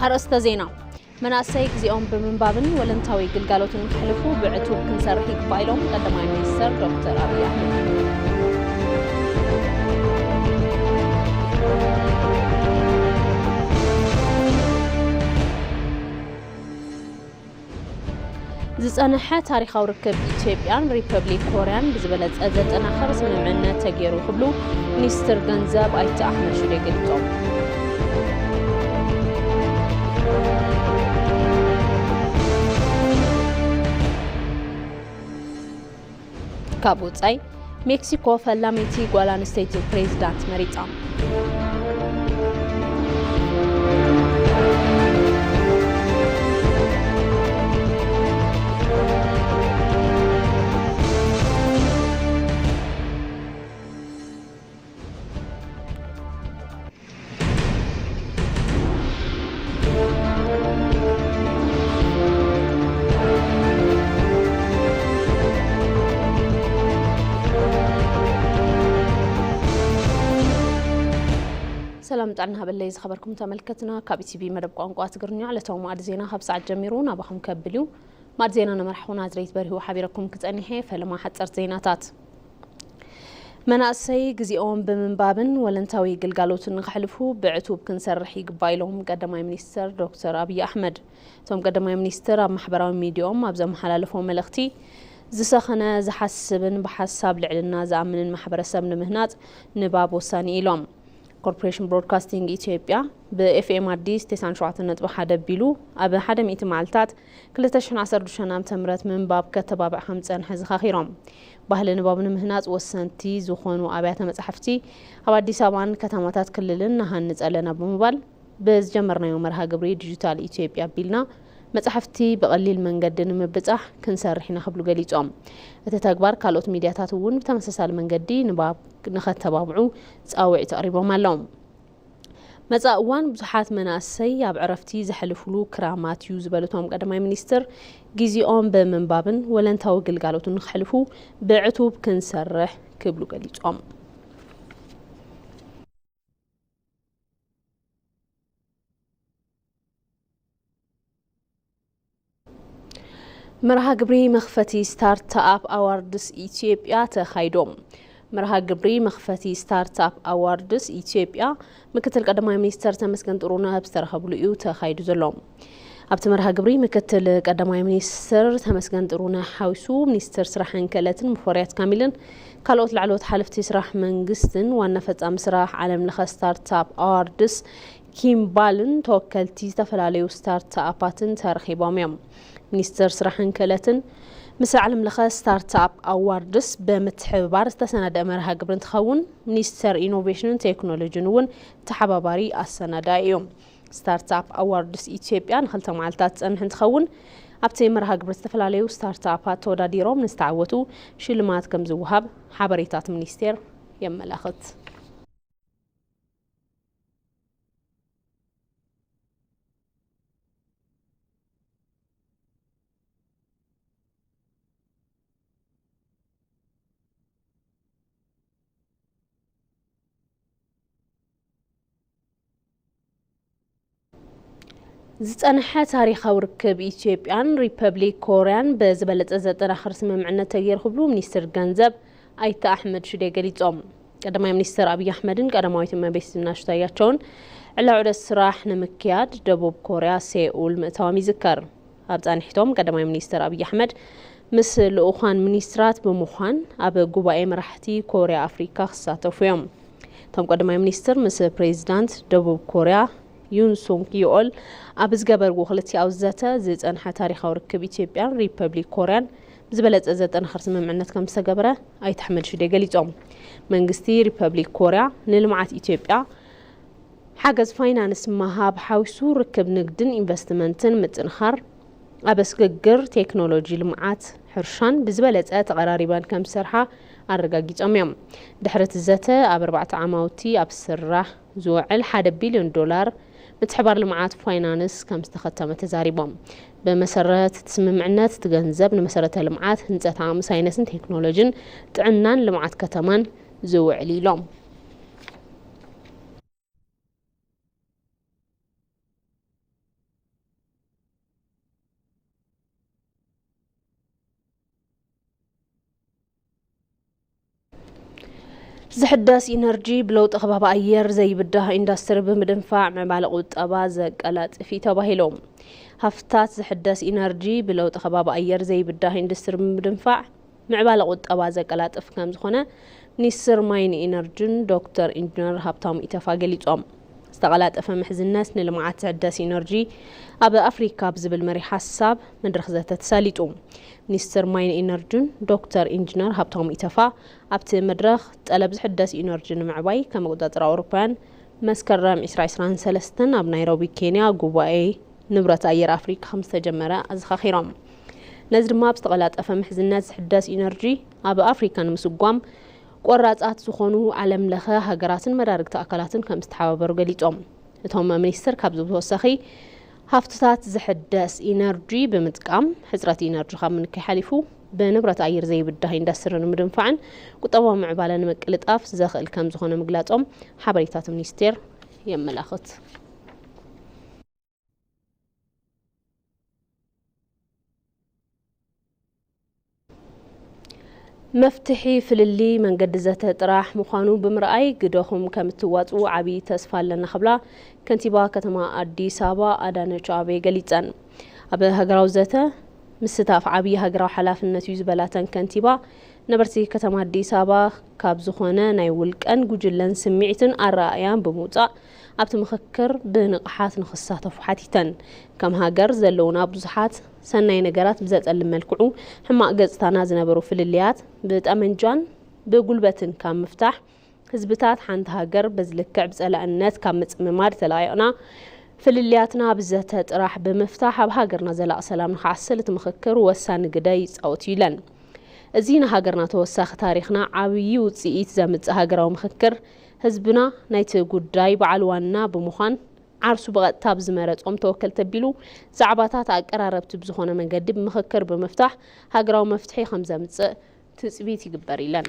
ኣርእስተ ዜና። መናእሰይ ግዜኦም ብምንባብን ወለንታዊ ግልጋሎትን ከሕልፉ ብዕቱብ ክንሰርሕ ይግባእ ኢሎም ቀዳማይ ሚኒስተር ዶክተር ኣብይ ኣሕመድ። ዝጸንሐ ታሪኻዊ ርክብ ኢትዮጵያን ሪፐብሊክ ኮርያን ብዝበለጸ ዘጠናኽር ስምምዕነት ተገይሩ ክብሉ ሚኒስትር ገንዘብ ኣይተ ኣሕመድ ሽዴ ገሊጾም። ካብ ወጻኢ፣ ሜክሲኮ ፈላመይቲ ጓል ኣንስተይቲ ፕሬዝዳንት መሪጻ። ሰላም ጥዕና ሃበለይ ዝኸበርኩም ተመልከትና፣ ካብ ኢቲቪ መደብ ቋንቋ ትግርኛ ዕለታዊ ማዕዲ ዜና ካብ ሰዓት ጀሚሩ ናባኹም ከብል እዩ። ማዕዲ ዜና ነመርሓኹ ናዝሬት በሪሁ ሓቢረኩም ክጸኒሐ። ፈለማ ሓጸርቲ ዜናታት። መናእሰይ ግዜኦም ብምንባብን ወለንታዊ ግልጋሎትን ንኸሕልፉ ብዕቱብ ክንሰርሕ ይግባእ ኢሎም ቀዳማይ ሚኒስትር ዶክተር ኣብይ ኣሕመድ። እቶም ቀዳማይ ሚኒስትር ኣብ ማሕበራዊ ሚዲያኦም ኣብ ዘመሓላለፎ መልእኽቲ፣ ዝሰኸነ፣ ዝሓስብን ብሓሳብ ልዕልና ዝኣምንን ማሕበረሰብ ንምህናጽ ንባብ ወሳኒ ኢሎም። ኮርፖሬሽን ብሮድካስቲንግ ኢትዮጵያ ብኤፍኤም ኣዲስ ተስዓን ሸውዓተን ነጥቢ ሓደ ኣቢሉ ኣብ ሓደ ሚእቲ መዓልታት ክልተ ሽሕን ዓሰርተ ሽዱሽተን ዓመተ ምህረት ምንባብ ከተባብዕ ከም ዝጸንሐ ዘኻኺሮም። ባህሊ ንባብ ንምህናጽ ወሰንቲ ዝኾኑ ኣብያተ መጻሕፍቲ ኣብ ኣዲስ ኣበባን ከተማታት ክልልን ንሃንጽ ኣለና ብምባል፣ ብዝጀመርናዮ መርሃ ግብሪ ዲጂታል ኢትዮጵያ ኣቢልና መጻሕፍቲ ብቐሊል መንገዲ ንምብጻሕ ክንሰርሕ ኢና ክብሉ ገሊጾም። እቲ ተግባር ካልኦት ሚድያታት እውን ብተመሳሳሊ መንገዲ ንባብ ንኸተባብዑ ጻውዒት ኣቕሪቦም ኣለዉ። መጻኢ እዋን ብዙሓት መናእሰይ ኣብ ዕረፍቲ ዘሕልፍሉ ክራማት እዩ ዝበሉ እቶም ቀዳማይ ሚኒስትር፣ ግዜኦም ብምንባብን ወለንታዊ ግልጋሎትን ንኸሕልፉ ብዕቱብ ክንሰርሕ ክብሉ ገሊጾም። መርሃ ግብሪ መኽፈቲ ስታርትኣፕ ኣዋርድስ ኢትዮጵያ ተኻይዶ። መርሃ ግብሪ መኽፈቲ ስታርትኣፕ ኣዋርድስ ኢትዮጵያ ምክትል ቀዳማይ ሚኒስትር ተመስገን ጥሩነህ ኣብ ዝተረኸብሉ እዩ ተኻይዱ ዘሎ። ኣብቲ መርሃ ግብሪ ምክትል ቀዳማይ ሚኒስትር ተመስገን ጥሩነህ ሓዊሱ ሚኒስትር ስራሕን ክእለትን ሙፈሪያት ካሚልን ካልኦት ላዕለዎት ሓለፍቲ ስራሕ መንግስትን ዋና ፈጻሚ ስራሕ ዓለም ለኸ ስታርትኣፕ ኣዋርድስ ኪምባልን ተወከልቲ ዝተፈላለዩ ስታርትኣፓትን ተረኺቦም እዮም። ሚኒስትር ስራሕን ክእለትን ምስ ዓለም ለኸ ስታርትኣፕ ኣዋርድስ ብምትሕብባር ዝተሰናደአ መርሃ ግብሪ እንትኸውን፣ ሚኒስተር ኢኖቬሽንን ቴክኖሎጂን እውን ተሓባባሪ ኣሰናዳኢ እዩ። ስታርትኣፕ ኣዋርድስ ኢትዮጵያ ንክልተ መዓልታት ዝጸንሕ እንትኸውን፣ ኣብቲ መርሃ ግብሪ ዝተፈላለዩ ስታርትኣፓት ተወዳዲሮም ንዝተዓወቱ ሽልማት ከም ዝወሃብ ሓበሬታት ሚኒስቴር የመላኽት። ዝጸንሐ ታሪኻዊ ርክብ ኢትዮጵያን ሪፐብሊክ ኮርያን ብዝበለጸ ዘጠናኽር ስምምዕነት ተገይሩ ክብሉ ሚኒስትር ገንዘብ ኣይተ ኣሕመድ ሽዴ ገሊጾም። ቀዳማይ ሚኒስትር ኣብይ ኣሕመድን ቀዳማዊት እመቤት ዝናሽ ታያቸውን ዕላዊ ዑደት ስራሕ ንምክያድ ደቡብ ኮርያ ሴኡል ምእታዎም ይዝከር። ኣብ ጻንሒቶም ቀዳማይ ሚኒስትር ኣብይ ኣሕመድ ምስ ልኡኻን ሚኒስትራት ብምዃን ኣብ ጉባኤ መራሕቲ ኮርያ ኣፍሪካ ክሳተፉ እዮም። እቶም ቀዳማይ ሚኒስትር ምስ ፕሬዚዳንት ደቡብ ኮርያ ዩን ሱንግ ዮል ኣብ ዝገበርዎ ክልቲኣዊ ዘተ፣ ዝጸንሐ ታሪኻዊ ርክብ ኢትዮጵያን ሪፐብሊክ ኮርያን ብዝበለጸ ዘጠናኽር ስምምዕነት ከም ዝተገበረ ኣይተ ኣሕመድ ሽዴ ገሊጾም። መንግስቲ ሪፐብሊክ ኮርያ ንልምዓት ኢትዮጵያ ሓገዝ ፋይናንስ ምሃብ ሓዊሱ ርክብ ንግድን ኢንቨስትመንትን ምጥንኻር፣ ኣብ ስግግር ቴክኖሎጂ ልምዓት ሕርሻን ብዝበለጸ ተቐራሪበን ከም ዝሰርሓ ኣረጋጊጾም እዮም። ድሕሪ እቲ ዘተ ኣብ ኣርባዕተ ዓማውቲ ኣብ ስራሕ ዝውዕል ሓደ ቢልዮን ዶላር ምትሕባር ልምዓት ፋይናንስ ከም ዝተኸተመ ተዛሪቦም። ብመሰረት እቲ ስምምዕነት እቲ ገንዘብ ንመሰረተ ልምዓት ህንፀት ዓቕሚ ሳይንስን ቴክኖሎጂን ጥዕናን ልምዓት ከተማን ዝውዕል ኢሎም። ዝሕደስ ኢነርጂ ብለውጢ ከባቢ ኣየር ዘይብዳህ ኢንዱስትሪ ብምድንፋዕ ምዕባለ ቁጠባ ዘቀላጥፍ እዩ ተባሂሉ። ሃፍትታት ዝሕደስ ኢነርጂ ብለውጢ ከባቢ ኣየር ዘይብዳህ ኢንዱስትሪ ብምድንፋዕ ምዕባለ ቁጠባ ዘቀላጥፍ ከም ዝኾነ ሚኒስትር ማይን ኢነርጂን ዶክተር ኢንጂነር ሃብታሙ ኢተፋ ገሊጾም። ዝተቐላጠፈ ምሕዝነት ንልምዓት ዝሕደስ ኢነርጂ ኣብ ኣፍሪካ ብዝብል መሪሕ ሓሳብ መድረኽ ዘተ ተሳሊጡ። ሚኒስትር ማይን ኢነርጂን ዶክተር ኢንጂነር ሃብታሙ ኢተፋ ኣብቲ መድረኽ ጠለብ ዝሕደስ ኢነርጂ ንምዕባይ ከመይ ቁጽጽር ኣውሮፓውያን መስከረም ዕስራ ዕስራን ሰለስተን ኣብ ናይሮቢ ኬንያ ጉባኤ ንብረት ኣየር ኣፍሪካ ከም ዝተጀመረ ኣዘኻኺሮም። ነዚ ድማ ብዝተቐላጠፈ ምሕዝነት ዝሕደስ ኢነርጂ ኣብ ኣፍሪካ ንምስጓም ቆራጻት ዝኾኑ ዓለም ለኸ ሃገራትን መዳርግቲ ኣካላትን ከም ዝተሓባበሩ ገሊጾም። እቶም ሚኒስትር ካብዚ ብተወሳኺ ሃፍትታት ዝሕደስ ኢነርጂ ብምጥቃም ሕፅረት ኢነርጂ ካብ ምንካይ ሓሊፉ ብንብረት ኣየር ዘይብዳህ ኢንዱስትሪ ንምድንፋዕን ቁጠባዊ ምዕባለ ንምቅልጣፍ ዘኽእል ከም ዝኾነ ምግላጾም ሓበሬታት ሚኒስቴር የመላኽት። መፍትሒ ፍልልይ መንገዲ ዘተ ጥራሕ ምዃኑ ብምርኣይ ግደኹም ከም እትዋፅኡ ዓብዪ ተስፋ ኣለና ክብላ ከንቲባ ከተማ ኣዲስ ኣበባ ኣዳነች ኣቤ ገሊፀን። ኣብ ሃገራዊ ዘተ ምስታፍ ዓብዪ ሃገራዊ ሓላፍነት እዩ ዝበላተን ከንቲባ ነበርቲ ከተማ ኣዲስ ኣበባ ካብ ዝኾነ ናይ ውልቀን ጉጅለን ስምዒትን ኣረኣእያን ብምውፃእ ኣብቲ ምኽክር ብንቕሓት ንኽሳተፉ ሓቲተን። ከም ሃገር ዘለውና ብዙሓት ሰናይ ነገራት ብዘጸልም መልክዑ ሕማቕ ገጽታና ዝነበሩ ፍልልያት ብጠመንጃን ብጉልበትን ካብ ምፍታሕ ህዝብታት ሓንቲ ሃገር በዚ ልክዕ ብጸላእነት ካብ ምጽምማድ ተላቒቕና ፍልልያትና ብዘተ ጥራሕ ብምፍታሕ ኣብ ሃገርና ዘላቒ ሰላም ንኽዓስል እቲ ምኽክር ወሳኒ ግደ ይጻወት እዩ ኢለን። እዚ ንሃገርና ተወሳኺ ታሪኽና ዓብዪ ውጽኢት ዘምጽእ ሃገራዊ ምኽክር ህዝብና ናይቲ ጉዳይ በዓል ዋና ብምዃን ዓርሱ ብቐጥታ ብዝመረጾም ተወከልቲ ኣቢሉ ዛዕባታት ኣቀራረብቲ ብዝኾነ መንገዲ ብምኽክር ብምፍታሕ ሃገራዊ መፍትሒ ከም ዘምጽእ ትጽቢት ይግበር ኢለን።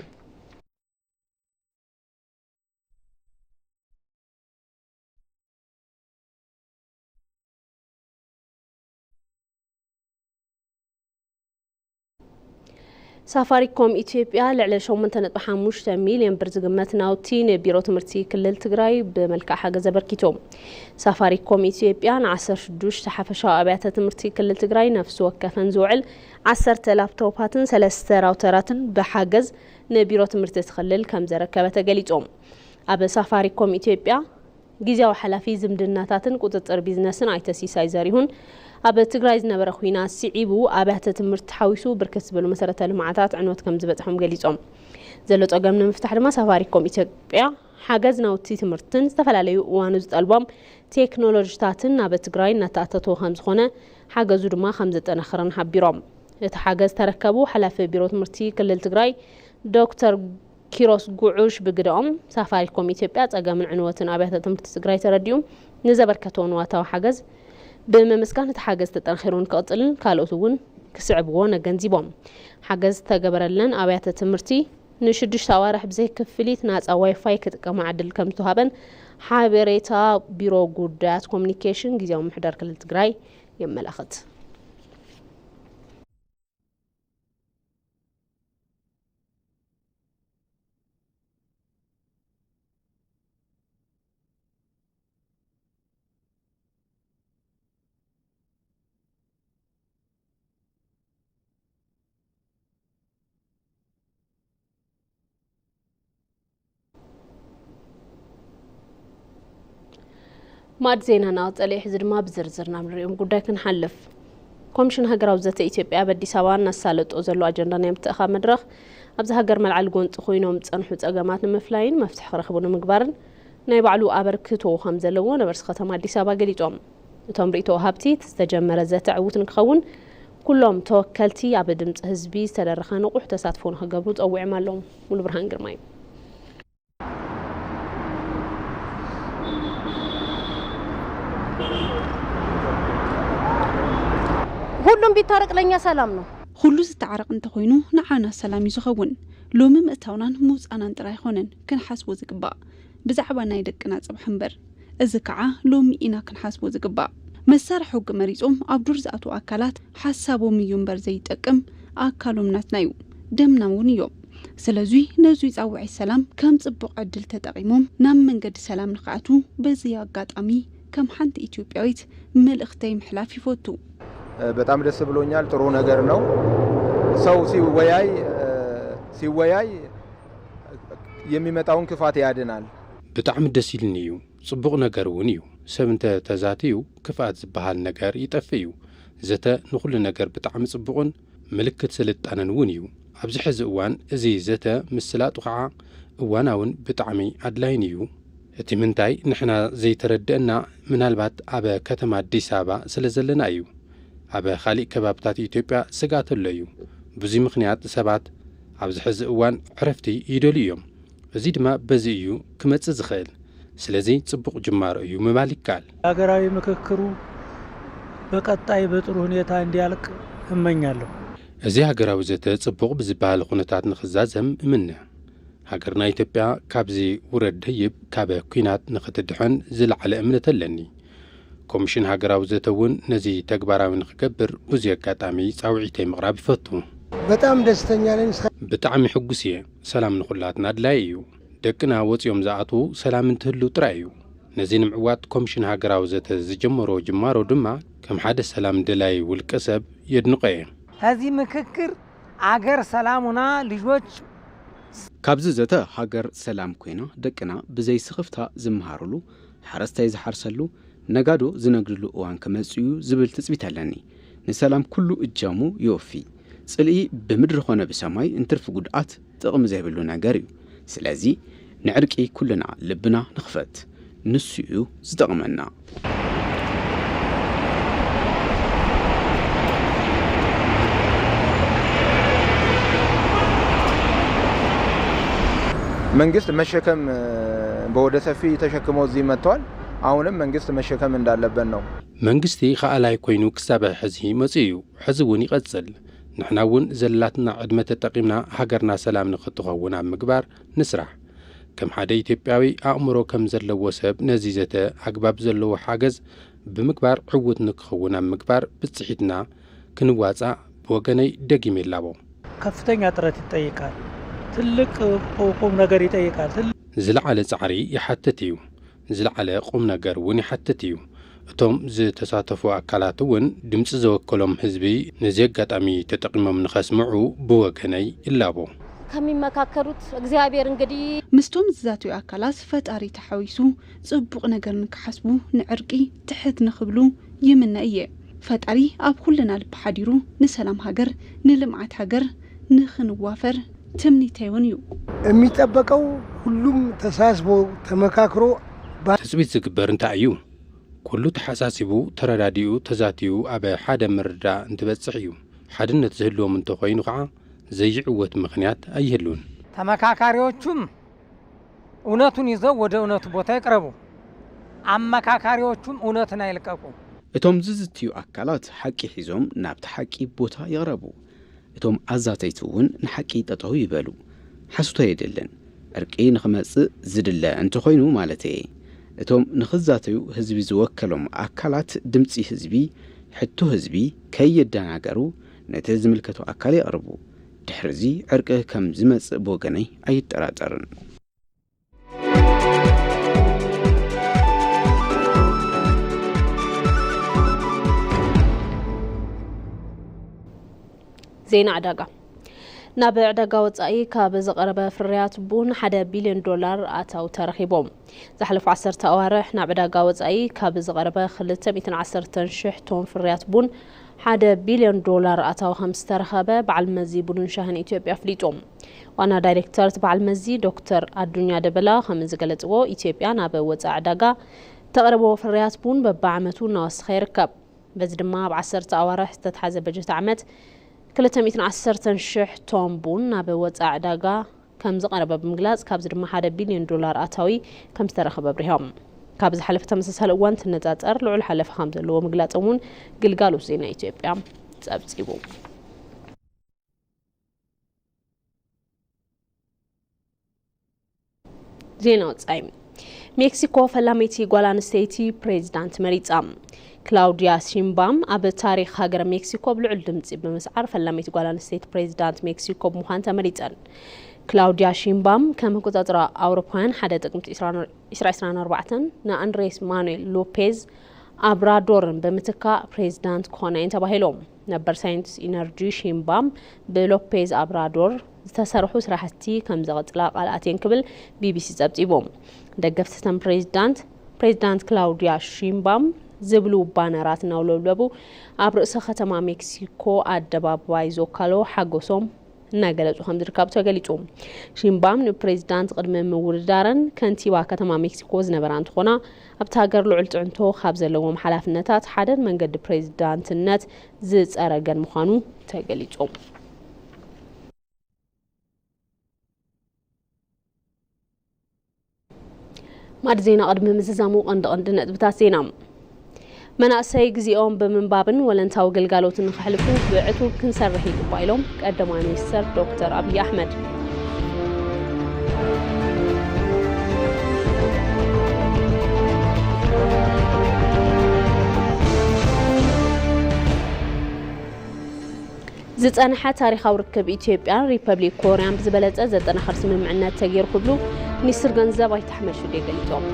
ሳፋሪኮም ኢትዮጵያ ልዕሊ ሸሞንተ ነጥቢ ሓሙሽተ ሚልዮን ብር ዝግመት ናውቲ ንቢሮ ትምህርቲ ክልል ትግራይ ብመልክዕ ሓገዝ ኣበርኪቱ። ሳፋሪኮም ኢትዮጵያ ንዓሰርተ ሽዱሽተ ሓፈሻዊ ኣብያተ ትምህርቲ ክልል ትግራይ ነፍሲ ወከፈን ዝውዕል ዓሰርተ ላፕቶፓትን ሰለስተ ራውተራትን ብሓገዝ ንቢሮ ትምህርቲ እቲ ክልል ከም ዘረከበ ተገሊጹ። ኣብ ሳፋሪኮም ኢትዮጵያ ግዝያዊ ሓላፊ ዝምድናታትን ቁጽጽር ቢዝነስን ኣይተ ሲሳይ ዘሪሁን፣ ኣብ ትግራይ ዝነበረ ኲናት ስዒቡ ኣብያተ ትምህርቲ ሓዊሱ ብርክት ዝበሉ መሰረተ ልምዓታት ዕንወት ከም ዝበጽሖም ገሊጾም። ዘሎ ጸገም ንምፍታሕ ድማ ሳፋሪኮም ኢትዮጵያ ሓገዝ ናውቲ ትምህርትን ዝተፈላለዩ እዋኑ ዝጠልቦም ቴክኖሎጂታትን ናብ ትግራይ እናተኣታተወ ከም ዝኾነ ሓገዙ ድማ ከም ዘጠናኸረን ሓቢሮም። እቲ ሓገዝ ተረከቡ ሓላፊ ቢሮ ትምህርቲ ክልል ትግራይ ዶክተር ኪሮስ ጉዑሽ ብግደኦም፣ ሳፋሪኮም ኢትዮጵያ ጸገምን ዕንወትን ኣብያተ ትምህርቲ ትግራይ ተረዲኡ ንዘበርከቶ ንዋታዊ ሓገዝ ብምምስጋን፣ እቲ ሓገዝ ተጠናኺሩ ንክቕጽልን ካልኦት እውን ክስዕብዎ ነገንዚቦም። ሓገዝ ዝተገበረለን ኣብያተ ትምህርቲ ንሽዱሽተ ኣዋርሕ ብዘይ ክፍሊት ናጻ ዋይፋይ ክጥቀማ ዕድል ከም ዝተዋሃበን ሓበሬታ ቢሮ ጉዳያት ኮሚኒኬሽን ግዝያዊ ምምሕዳር ክልል ትግራይ የመላኽት። ማዕድ ዜናና ቀጸለ። ሕዚ ድማ ብዝርዝር ናብ ንሪኦም ጉዳይ ክንሓልፍ። ኮሚሽን ሃገራዊ ዘተ ኢትዮጵያ ኣብ ኣዲስ ኣበባ እናሳለጦ ዘሎ ኣጀንዳ ናይ ምትእኻብ መድረኽ ኣብዚ ሃገር መልዓሊ ጎንፂ ኮይኖም ዝፀንሑ ፀገማት ንምፍላይን መፍትሒ ክረኽቡ ንምግባርን ናይ ባዕሉ ኣበርክቶ ከም ዘለዎ ነበርቲ ከተማ ኣዲስ ኣበባ ገሊፆም። እቶም ርእይቶ ወሃብቲ እቲ ዝተጀመረ ዘተ ዕዉት ንክኸውን ኩሎም ተወከልቲ ኣብ ድምፂ ህዝቢ ዝተደረኸ ንቑሕ ተሳትፎ ንክገብሩ ፀዊዖም ኣለዉ። ሙሉ ብርሃን ግርማይ። ሁሉም ቢታረቅ ለኛ ሰላም ነው። ሁሉ ዝተዓረቕ እንተኾይኑ ንዓና ሰላም እዩ ዝኸውን። ሎሚ ምእታውናን ምውጻእናን ጥራይ ኣይኮነን ክንሓስቦ ዝግባእ፣ ብዛዕባ ናይ ደቅና ጽባሕ እምበር። እዚ ከዓ ሎሚ ኢና ክንሓስቦ ዝግባእ። መሳርሒ ሕጊ መሪጾም ኣብ ዱር ዝኣትዉ ኣካላት ሓሳቦም እዩ እምበር ዘይጠቅም፣ ኣካሎም ናትና እዩ፣ ደምና እውን እዮም። ስለዚ ነዚ ጻውዒት ሰላም ከም ጽቡቕ ዕድል ተጠቒሞም ናብ መንገዲ ሰላም ንኽኣትዉ በዚ ኣጋጣሚ ከም ሓንቲ ኢትዮጵያዊት መልእኽተይ ምሕላፍ ይፈቱ። በጣም ደስ ብሎኛል። ጥሩ ነገር ነው። ሰው ሲወያይ ሲወያይ የሚመጣውን ክፋት ያድናል። ብጣዕሚ ደስ ኢልኒ እዩ። ጽቡቕ ነገር እውን እዩ። ሰብ እንተ ተዛትዩ ክፍኣት ዝበሃል ነገር ይጠፍእ እዩ። ዘተ ንኹሉ ነገር ብጣዕሚ ጽቡቕን ምልክት ስልጣነን እውን እዩ። ኣብዚ ሕዚ እዋን እዚ ዘተ ምስላጡ ከዓ እዋናውን ብጣዕሚ ኣድላይን እዩ። እቲ ምንታይ ንሕና ዘይተረድአና ምናልባት ኣብ ከተማ ኣዲስ ኣበባ ስለ ዘለና እዩ። ኣብ ካሊእ ከባብታት ኢትዮጵያ ስግኣት ኣሎ እዩ። ብዙይ ምኽንያት ሰባት ኣብዚ ሕዚ እዋን ዕረፍቲ ይደልዩ እዮም። እዚ ድማ በዚ እዩ ክመጽእ ዝኽእል። ስለዚ ጽቡቕ ጅማሮ እዩ ምባል ይከኣል። ሀገራዊ ምክክሩ በቀጣይ በጥሩ ሁኔታ እንዲያልቅ እመኛለሁ። እዚ ሃገራዊ ዘተ ጽቡቕ ብዝበሃል ኩነታት ንኽዛዘም እምነ። ሃገርና ኢትዮጵያ ካብዚ ውረድ ደይብ ካብ ኲናት ንኽትድሕን ዝለዓለ እምነት ኣለኒ። ኮሚሽን ሃገራዊ ዘተ እውን ነዚ ተግባራዊ ንኽገብር ብዙ ኣጋጣሚ ጻውዒተይ ምቕራብ ይፈቱ። በጣም ደስተኛ ነኝ። ብጣዕሚ ሕጉስ እየ። ሰላም ንኹላትና ኣድላዪ እዩ። ደቅና ወፂኦም ዝኣትዉ ሰላም እንትህሉ ጥራይ እዩ። ነዚ ንምዕዋት ኮሚሽን ሃገራዊ ዘተ ዝጀመሮ ጅማሮ ድማ ከም ሓደ ሰላም ደላይ ውልቀ ሰብ የድንቆ እየ። ከዚህ ምክክር አገር ሰላም ሆና ልጆች ካብዚ ዘተ ሃገር ሰላም ኮይና ደቅና ብዘይ ስኽፍታ ዝመሃርሉ፣ ሓረስታይ ዝሓርሰሉ፣ ነጋዶ ዝነግድሉ እዋን ክመጽእ እዩ ዝብል ትጽቢት ኣለኒ። ንሰላም ኩሉ እጃሙ ይወፊ። ጽልኢ ብምድሪ ኾነ ብሰማይ እንትርፊ ጉድኣት ጥቕሚ ዘይብሉ ነገር እዩ። ስለዚ ንዕርቂ ኩልና ልብና ንኽፈት። ንሱ እዩ ዝጠቕመና። መንግስት መሸከም በወደ ሰፊ ተሸክሞ እዚህ መጥቷል። አሁንም መንግስት መሸከም እንዳለበት ነው። መንግስቲ ከኣላይ ኮይኑ ክሳብ ሕዚ መፂኡ እዩ፣ ሕዚ እውን ይቐፅል። ንሕና እውን ዘላትና ዕድመ ተጠቒምና ሃገርና ሰላም ንክትኸውን ኣብ ምግባር ንስራሕ። ከም ሓደ ኢትዮጵያዊ ኣእምሮ ከም ዘለዎ ሰብ ነዚ ዘተ ኣግባብ ዘለዎ ሓገዝ ብምግባር ዕዉት ንክኸውን ኣብ ምግባር ብፅሒትና ክንዋፃእ ብወገነይ ደጊመ ይላቦ። ከፍተኛ ጥረት ይጠይቃል። ትልቅ ቁም ነገር ይጠይቃል። ትልቅ ዝለዓለ ፃዕሪ ይሓትት እዩ። ዝለዓለ ቁም ነገር እውን ይሓትት እዩ። እቶም ዝተሳተፉ ኣካላት እውን ድምፂ ዘወከሎም ህዝቢ ነዚ ኣጋጣሚ ተጠቒሞም ንኸስምዑ ብወገነይ እላቦ። ከሚመካከሩት እግዚኣብሔር እንግዲህ ምስቶም ዝዛትዩ ኣካላት ፈጣሪ ተሓዊሱ ጽቡቕ ነገር ንክሓስቡ ንዕርቂ ትሕት ንክብሉ ይምነ እየ። ፈጣሪ ኣብ ኩልና ልቢ ሓዲሩ ንሰላም ሃገር ንልምዓት ሃገር ንክንዋፈር ትምኒተይ እውን እዩ። የሚጠበቀው ሁሉም ተሳስቦ ተመካክሮ ትጽቢት ዝግበር እንታይ እዩ? ኩሉ ተሓሳሲቡ ተረዳዲኡ ተዛትዩ ኣብ ሓደ ምርዳእ እንትበጽሕ እዩ። ሓድነት ዝህልዎም እንተኾይኑ ከዓ ዘይዕወት ምኽንያት ኣይህሉን። ተመካካሪዎቹም እውነቱን ይዘው ወደ እውነቱ ቦታ ይቅረቡ። አመካካሪዎቹም እውነትን አይልቀቁ። እቶም ዝዝትዩ ኣካላት ሓቂ ሒዞም ናብቲ ሓቂ ቦታ ይቕረቡ። እቶም ኣዛተይቲ እውን ንሓቂ ጠጠው ይበሉ። ሓሶት ኣየድልን። ዕርቂ ንኽመጽእ ዝድለ እንተኾይኑ ማለተየ። እቶም ንኽዛተዩ ህዝቢ ዝወከሎም ኣካላት ድምጺ ህዝቢ፣ ሕቶ ህዝቢ ከየደናገሩ ነቲ ዝምልከቶ ኣካል የቕርቡ። ድሕሪዚ ዕርቂ ከም ዝመጽእ ብወገነይ ኣይጠራጠርን። ዜና ዕዳጋ። ናብ ዕዳጋ ወጻኢ ካብ ዝቐረበ ፍርያት ቡን ሓደ ቢልዮን ዶላር ኣታዊ ተረኺቦም። ዝሓለፉ ዓሰርተ ኣዋርሕ ናብ ዕዳጋ ወጻኢ ካብ ዝቐረበ ክልተ ሚእትን ዓሰርተን ሽሕ ቶን ፍርያት ቡን ሓደ ቢልዮን ዶላር ኣታዊ ከም ዝተረኸበ በዓል መዚ ቡንን ሻህን ኢትዮጵያ ኣፍሊጡ። ዋና ዳይሬክተር በዓል መዚ ዶክተር ኣዱኛ ደበላ ከም ዝገለጽዎ፣ ኢትዮጵያ ናብ ወጻኢ ዕዳጋ ተቕርቦ ፍርያት ቡን በብዓመቱ እናወሰኸ ይርከብ። በዚ ድማ ኣብ ዓሰርተ ኣዋርሕ ዝተትሓዘ በጀት ዓመት ክልተ ሚእትን ዓሰርተን ሽሕ ቶን ቡን ናብ ወጻኢ ዕዳጋ ከም ዝቐረበ ብምግላጽ፣ ካብዚ ድማ ሓደ ቢልዮን ዶላር ኣታዊ ከም ዝተረኸበ ኣብሪሆም። ካብ ዝሓለፈ ተመሳሳሊ እዋን እንትነጻጸር ልዑል ሓለፋ ከም ዘለዎ ምግላጾም እውን ግልጋሎት ዜና ኢትዮጵያ ጸብጺቡ። ዜና ወጻኢ። ሜክሲኮ ፈላመይቲ ጓል ኣንስተይቲ ፕሬዚዳንት መሪጻ። ክላውዲያ ሺንባም ኣብ ታሪኽ ሃገረ ሜክሲኮ ብልዑል ድምጺ ብምስዓር ፈላመይቲ ጓል ኣንስተይቲ ፕሬዚዳንት ሜክሲኮ ብምዃን ተመሪጸን። ክላውዲያ ሺንባም ከም ኣቆጻጽራ ኣውሮፓውያን ሓደ ጥቅምቲ ዕስራ ዕስራን ኣርባዕተን ንኣንድሬስ ማኑኤል ሎፔዝ ኣብራዶርን ብምትካእ ፕሬዚዳንት ኮነ እየን ተባሂሎም። ነበር ሳይንስ ኢነርጂ ሺንባም ብሎፔዝ ኣብራዶር ዝተሰርሑ ስራሕቲ ከም ዘቐጽላ ቃል ኣትየን ክብል ቢቢሲ ጸብጺቡ። ደገፍቲ እተን ፕሬዚዳንት፣ ፕሬዚዳንት ክላውዲያ ሺንባም ዝብሉ ባነራት እናውለብለቡ ኣብ ርእሰ ከተማ ሜክሲኮ ኣደባባይ ዞካሎ ሓጎሶም እናገለጹ ከም ዝርከቡ ተገሊጹ። ሺንባም ንፕሬዚዳንት ቅድሚ ምውድዳረን ከንቲባ ከተማ ሜክሲኮ ዝነበራ እንትኾና፣ ኣብቲ ሃገር ልዑል ጽዕንቶ ካብ ዘለዎም ሓላፍነታት ሓደን መንገዲ ፕሬዚዳንትነት ዝጸረገን ምዃኑ ተገሊጹ። ማዕድ ዜና ቅድሚ ምዝዛሙ ቀንዲ ቀንዲ ነጥብታት ዜና። መናእሰይ ግዜኦም ብምንባብን ወለንታዊ ግልጋሎትን ንኸሕልፉ ብዕቱብ ክንሰርሕ ይግባእ ኢሎም ቀዳማይ ሚኒስትር ዶክተር ኣብይ ኣሕመድ። ዝጸንሐ ታሪኻዊ ርክብ ኢትዮጵያን ሪፐብሊክ ኮርያን ብዝበለጸ ዘጠናኽር ስምምዕነት ተገይሩ ክብሉ ሚኒስትር ገንዘብ ኣይተ ኣሕመድ ሽዴ ገሊጾም።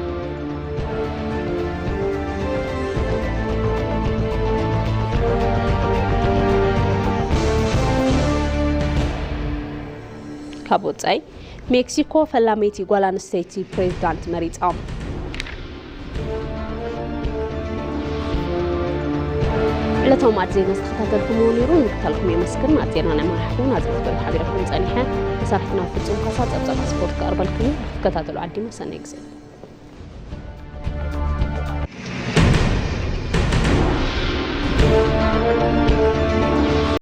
ካብ ወጻኢ፣ ሜክሲኮ ፈላመይቲ ጓል ኣንስተይቲ ፕሬዚዳንት መሪጻ። ዕለታዊ ማዕድ ዜና ዝተኸታተልኩምዎ ነይሩ። ንምክታልኩም የመስግን። ማዕድ ዜና ናይ መራሕኹም ናጽነት በርሀ ሓቢረኩም ጸኒሐ። መሳርሕትና ፍጹም ካሳ ጸብጻብ ስፖርት ከቕርበልኩም እዩ። ንክትከታተሉ ዓዲመ። ሰናይ ግዜ።